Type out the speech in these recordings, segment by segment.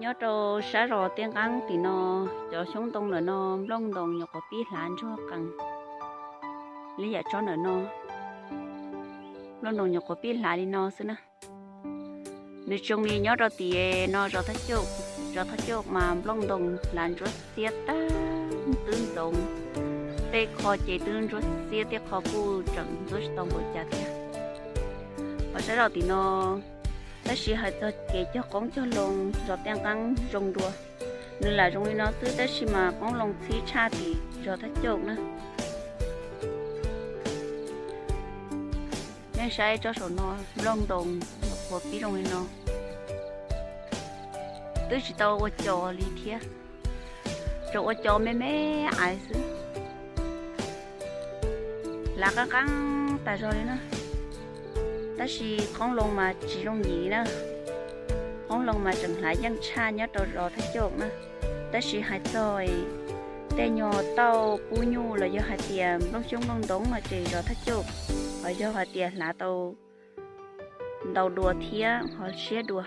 Nyob rau sab zos Tiaj Nqeeb tim no, cov xyoob ntoo ntawm no nplooj ntoos nyuam qhuav pib hlav ntsuag qees li yam tsob ntawm no. Nplooj ntoos nyuam qhuav pib hlav li no xwb na. Nws zoo li nyob rau tim no zos Thaj Cauj, zos Thaj Cauj mas nplooj ntoos hlav ntsuab xiab tag twb ntxoov, tej qho ces twb ntsuab xiab, tej qho kuj tseem ntxuab tsis tau npaum cas thiab. Ho sab zos tim no, tab sis hais txog kev cog qoob cog loo zos Tiaj Nqeeb zoo dua. Nws lam zoo li no xwb tab sis mas qoob loo txhib tshaj tim zos Thaj Cauj na. Nej saib tsob saum no, nplooj ntoos nyuam qhuav pib zoo li no, twb tsis tau ua cos li thiab, tsuas ua cos me me ais xwb. Hlav qeeb qeeb tas zog li na, tab sis qoob loo mas tsis zoo yim li na. Qoob loo mas tseem hlav yeej tshaj nyob rau zos Thaj Cauj na. Tab sis hais txog tej nyuag tauj pub nyuj los yog hais tias nplooj xyoob nplooj ntoos no ces zos Thaj Cauj ho yog hais tias hlav tau ntau dua thiab ho siab dua.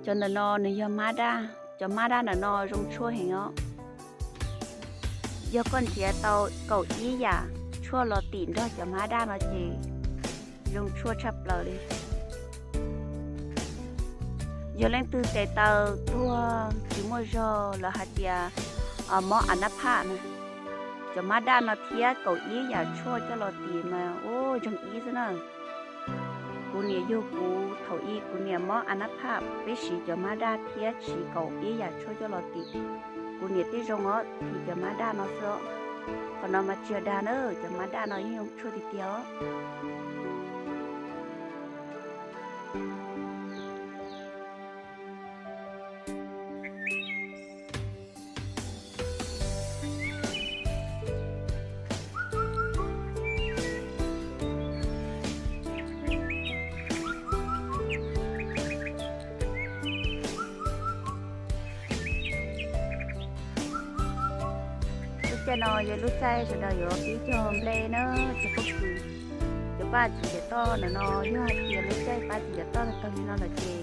Cov ntawm no nws yog mab daj, cov mab daj ntawm no zoo tshuaj heev os. Yog koj nrhiav tau kaum ib yam tshuaj los tim nrog cov mab daj no ces zoo tshuaj tshaj plaws li. Yog leej twg tes taw tuag tsis muaj zog los hais tias mob a nab phaj na, cov mab daj no thiab kaum ib yam tshuaj coj los tim mas ua ntseeg ib xwb na. Kuv niam yug kuv thaum ub kuv niam mob a nab phaj, peb siv cov mab daj thiab siv kaum ib yam tshuaj coj los tim. Kuv niam twb zoo os, tim cov mab daj no xwb os. Qhov no mas tsis yog dag na, cov mab daj no yeej zoo tshuaj tiag tiag os. Lub caij no yog lub caij sawv daws yuav pib cog nplej na, cog pob kws. Cov paj txiv ntiav toj ntawm no yog hais tias lub caij paj txiv ntiav toj tag tag li no lawm ces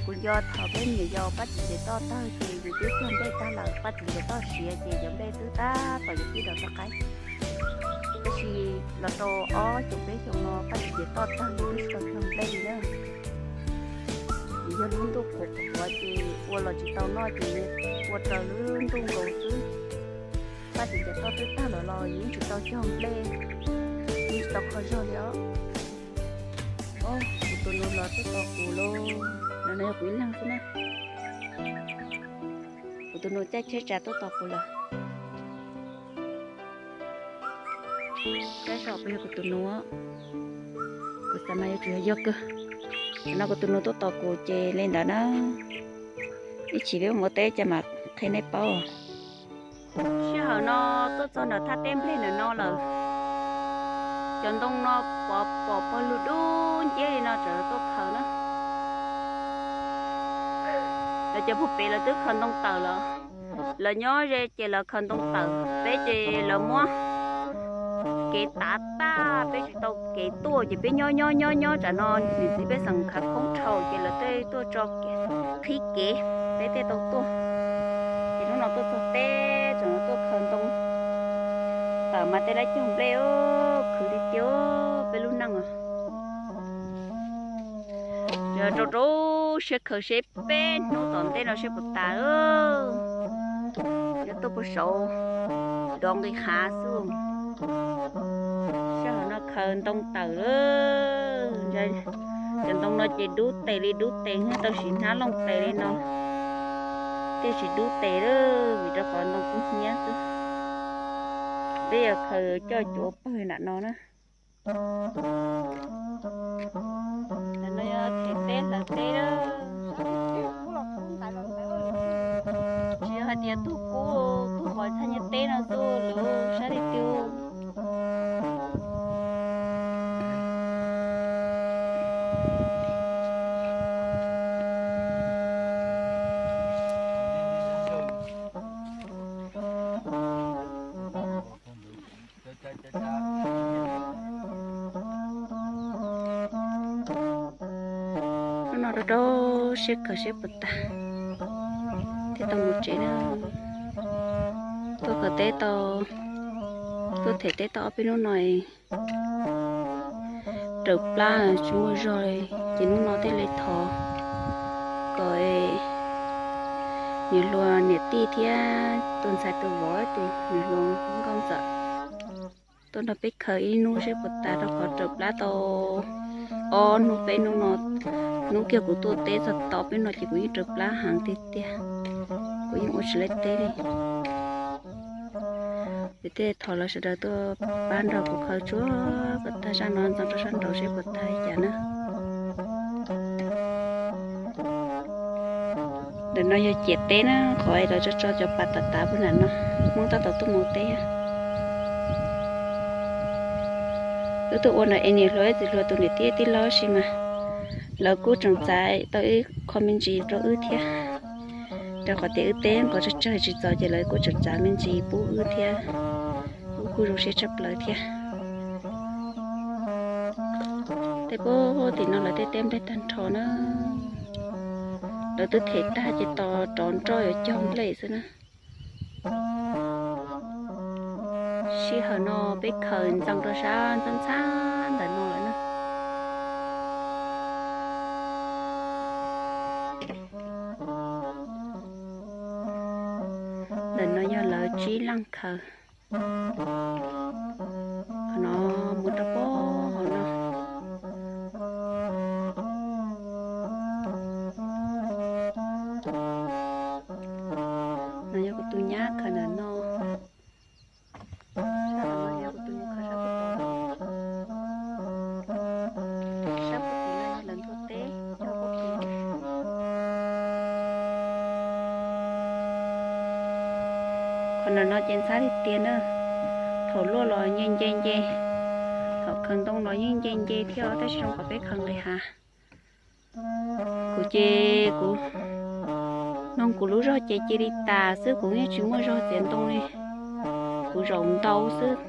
kuv nco thaum peb me nyuam yaus paj txiv ntiav toj tag ces yus twb cog nplej tag lawm, paj txiv ntiav toj siav ces cov nplej twb tab tom yuav pib rov rov qab. Tab sis los rau ob xyoos peb xyoos no paj txiv ntiav toj tag lawm twb tsis tau cog nplej li na. Vim yog lub ntuj qhuav qhuav ces ua los tsis tau noj ces ua raws lub ntuj nkaus xwb. Paj txiv ntiav toj twb tag lawm los yeej tsis tau cog nplej, yeej tsis tau kho zog li os. Kuv tus nus los tuaj tos kuv lauj, no no yog kuv ib leeg xwb na. Kuv tus nus caij tsheb tsav tuaj tos kuv lawm. Saib saib puas yog kuv tus nus, kuv xav mas yuav tsum yog yog kawg. Tam no kuv tus nus tuaj tos kuv ces li ntawd na. Ib chim peb mus ua teb cas mam qhia nej paub. Sij hawm no tuaj txog nram thaj teb nplej ntawm no lawm. Cov ntoo no pom pom pog lug dub nciab li no tseem tuaj khaws na. Lawv cov puag pem lawv twb khaws ntoo tawm lawm. Lawv nyob ze ces lawv khaws ntoo tawm, peb ces lawv muab kev tav tag, peb tsis tau kev tuaj ces peb nyob nyob nyob nyob tsam no niam txiv pej xeem khav khoob dhau ces lawv tej tuaj tso qhib kev, peb thiaj tau tuaj. Ces hnub no tuaj txog teb tseem tuaj khaws ntoo tawm mas tej lab cog nplej, khwv li tiag peb lub neej os. Rau rau siab khaws seb peb hnub tom ntej no seb puas tas, yuav tuaj puag saud dov nqis hav xwb. Sij hawm no khaws ntoo tawm lawm. Cov ntoo no ces dub tes li dub tes, tau siv hnab looj tes li no thiaj tsis dub tes lawm, vim rau qhov ntoo kub hnyiab xwb. Peb yuav khaws coj cuav pawg nram no na. Ntawm no yog them teb hlawv teb lawm. Tsis yog hais tias tuag kub, tuag vov thaj nyiaj teb no xwb, luv sab li twg. Hnub no rau rau siab kawg siab puas tag, thiaj tau mus tsev na. Tuaj khaws teb tau, tuaj them teb tau ob peb hnub no raws plab tsis muaj zog li, ces hnub no thiaj li thov kom niam hluas niam tij thiab tus ntxhais tus vauv tus niam hluas nkauj ntxawm tuaj nrog peb khaws ib hnub seb puas tas, rau qhov raws plab tau ob hnub peb hnub no, hnub kiag kuv tuaj teb txog tau peb no ces kuv yeej raws plab heev tiag tiag, kuv yeej ua tsis laib teb li. Ces thiaj thov lawv sawv daws tuaj pab nrog kuv khaws tsuag kom tag zaj no ntxeev rau sab nraud seb puas tag li cas na. Ntawm no yog ciam teb na, qhov lawv tso tso cov pas tav tav puag nram no, Hmoob tab tom tuaj mus teb. Wb tuaj ua ntawm es niam hluas txiv hluas tus niam tij tij laug si mas lawv kuj tseem txav tau ib qho me ntsis rau wb thiab, rau qhov tias wb teb nkaus tsawg tsawg tsis txaus ces lawv kuj tseem txav me ntsis pub wb thiab. Wb kuj zoo siab tshaj plaws thiab. Tej pem tim no lawv tej teb nplej tag nrho na, lawv twb them tag ces tos rov nroj yuav cog nplej xwb na. Sij hawm no peb khaws ntxeev rau sab ntxhab ntxhab ntawm no lawm na. Ntawm no yog lawv tsib leej khaws. Qhov no mus rau pem hauv no. No yog kuv tus nyab khaws ntawm no. Sab no yog kuv tus nyab khaws sab puag tod. Sab puag tim no yog lawv nthuav teb cog pob kws. Qhov ntawm no ces ntxhab tiag tiag na. Thaum luaj los nce nce nce, thaum khaws ntoo los yeej nce nce thiab os, tab sis zoo qhov peb khaws nqis hav. Kuv ces kuv noog kuv lub zog ces cia li tas xwb, kuv yeej tsis muaj zog txiav ntoo li. Kuv zaum ntau xwb,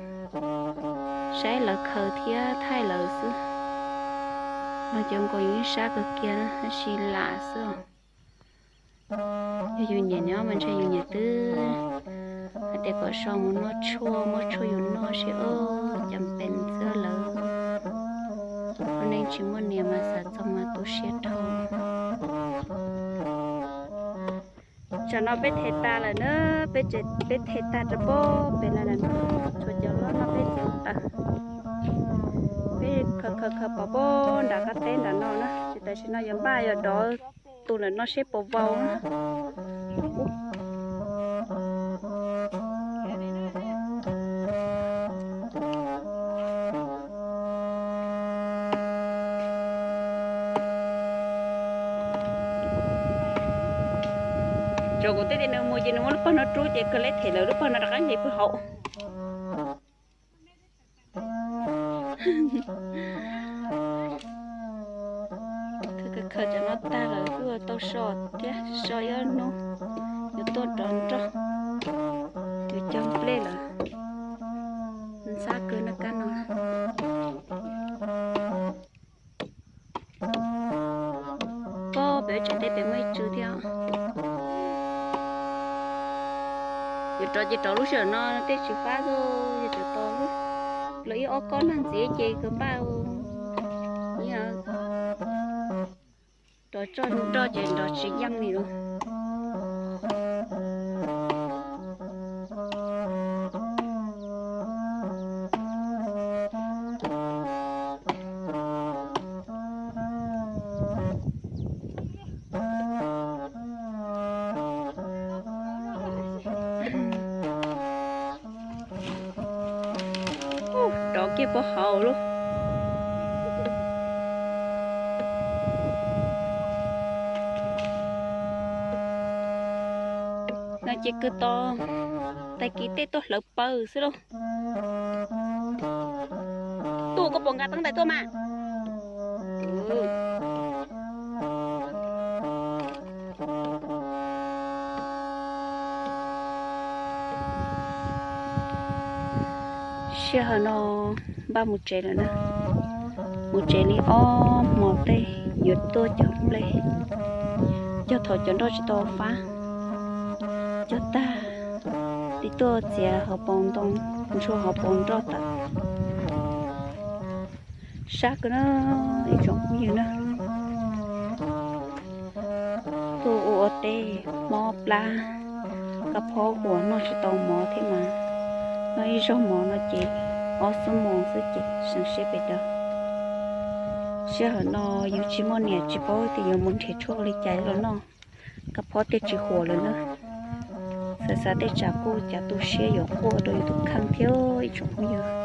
saib lawv khaws thiab thaij lawv xwb. No ces nkaus yus ib sab kawg kiag na, tab sis lam xwb os. Yog yus niam nyob mas ntshe yus niam twb hais tias kom so mus noj tshuaj, muab tshuaj yus noj seb, cas pes xwb lawm. Ua neej tsis muaj niam mas xav txog mas tu siab dhau. Tsam no peb them tas lawm na, peb them tag rau pem lawm na, tshuav cov loj no peb txiav tawm. Peb khaws khaws khaws pov pem nram qab teb nram no na, ces tam sim no yuav npaj yuav dov tus lawm no seb puas vau na. Tsuas kuv twb tias nws mus ces nws muab lub pawg no rub ces kawg leb them lawm lub pawg no rov qab nce pw hauv. Khaws khaws cov no tag lawm kuj tau so thiab, so ib ob hnub yuav tuaj rov nroj, yuav cog nplej lawm. Ntxhab kawg no kab no. Pog pem tsev teb pem muaj ib tsw thiab. Yuav rov ces rov lub sij hawm no tej tsis fab xwb, yuav tsum tos lub plaws ib ob kob nag ntxiv ces kawg npaj. Rov tso nroj ces nrov tsis yeej li lawm. Rov kiag pem hauv lawm. No ces kawg tau, tag kis tej tuaj hlawv paws xwb lauj. Tuaj, koj puas nqa teeb ntais tuaj mas? Sij hawm no npaj mus tsev lawm na. Mus tsev li ob hmo tej yuav tuaj cog nplej. Cog thaum cov nroj tsis tau fab, cog tag, tig tuaj txiav hauv paus ntoo, ntshua hauv paus nroj tawm. Sab kawg na, ib tsoom phooj ywg na. Tuaj ua ua teb, mob plab, kab phob huam noj tsis tau mov thiab mas, noj ib zaug mov no ces ob xuab moos xwb ces seev siab pes daws. Sij hawm no yus tsis muaj niam tsis paub tias yuav mus nrhiav tshuaj li cas los noj, kab phob thiaj tsis huam lawm na. Xav xav tej tsam kuj cas tu siab yuav quaj rau yus tus kheej thiab ib tsoom phooj ywg.